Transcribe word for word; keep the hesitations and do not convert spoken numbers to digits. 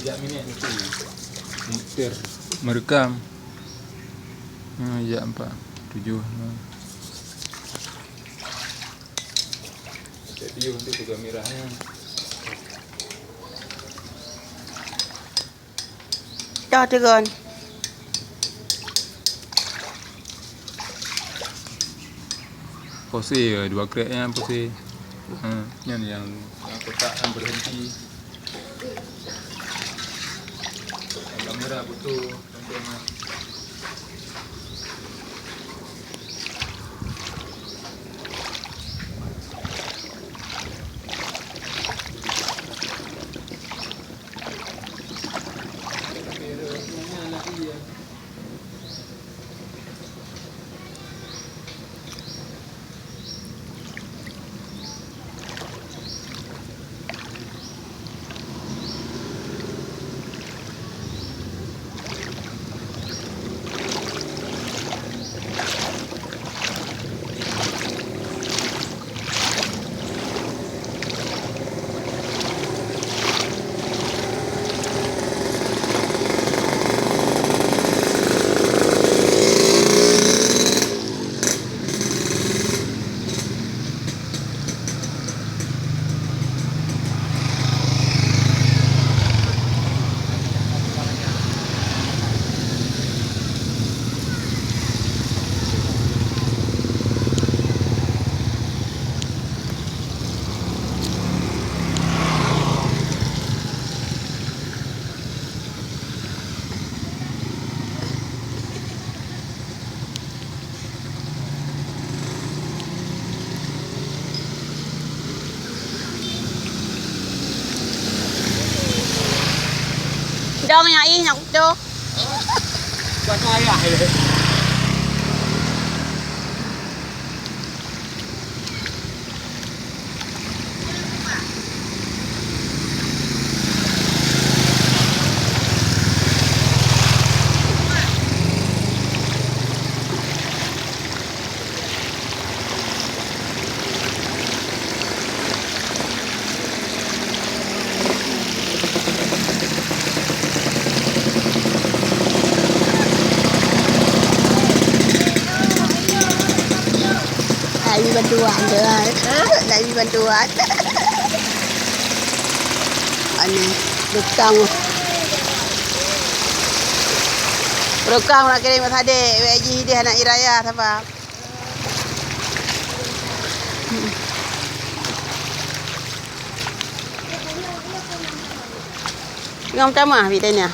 Jak minyak nanti. Meter. Merekam. Ha, jak empat, tujuh, lima. Cek piôh tu tiga merah, ya. Dah turun. Pose, eh, dua krek nyan pose. Ha, nyan nyang kotak nyan berhenti. Kamera butuh contohnya. Dong nyak ih nyak tu. Buat ayah. Lagi bantuan tu lah. Lagi bantuan. Ani, bekang. Bekang nak kirim kat Sadik, wek jih deh anak Iraya sapa. Tengah meutamah bit tanya.